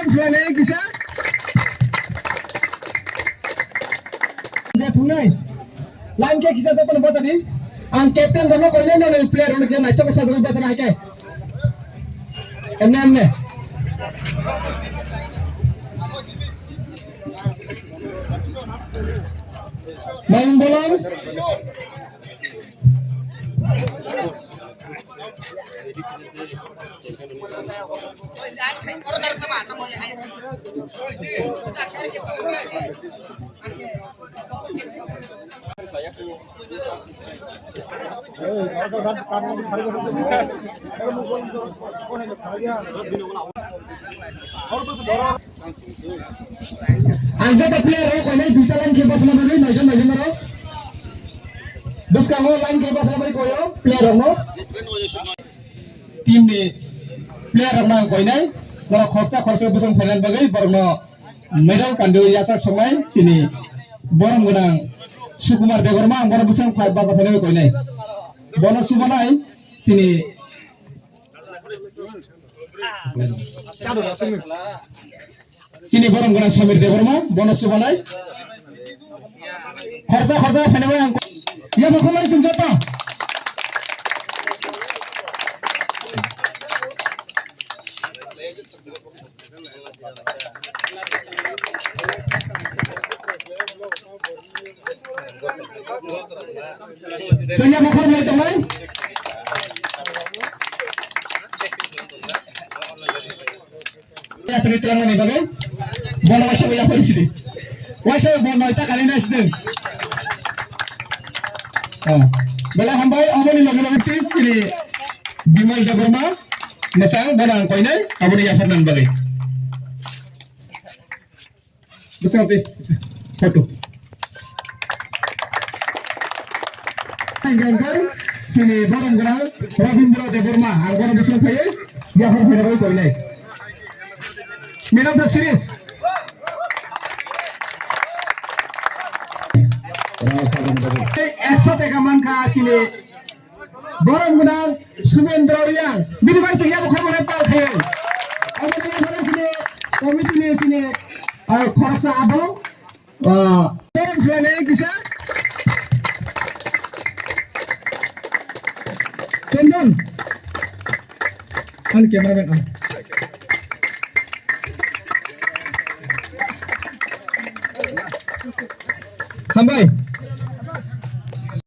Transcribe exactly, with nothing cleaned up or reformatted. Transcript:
Khlai kisa. Dia thungnai. Line khe kisa jotono bachadi. Ang captain rokno koinai, nini player rokno je naithok khe sajagwi bachana hai khe. Emne, emne. Mayung bolong. Ang joto player rok koinai duita line khe bosna bagwi, noijon noijon rok. Bwskango line khe bosna bagwi koyo player rokno. Team ni player rokno ang koinai, borok khoroksa khoroksa bwswng phainani bagwi borokno medal kandiwi yachak soknai chini borom gwnang Sukumar Debbarma, ang bono bwswng phai bacha phainani koinai. Bono chubanai chini Chini borom gwnang Samir Debbarma, bono chubanai. Khorsa, khorsa, phainai ang. Ya, bo khumari chwng joto. Chwngya bukhuk nai tongnai. Aswk twlangmani bagwi bono waisa bai yaphar sidi. Waisa bai bo noita kali nai sidi. Oh. Belai hambai, aboni loge loge please chini Bimal Debbarma mwchang bono ang koinai aboni yaphar nani bagwi. Bwskango twi photo. Hingkhe chini borom gwnang Rabindra Debbarma, ang bono bwswng phaiwi yaphar phaina bagwi koinai. Man of the series. Ekso taka mankha chini Borom gwnang Sumendra Reang, bini bai tong yabo khoroknwi pal khayo. Omo tongwi phano sini committee ni sini, ah, khoroksa abo, ah, borom khlainai kisa. Chondon. Ani cameraman ang. Hambai.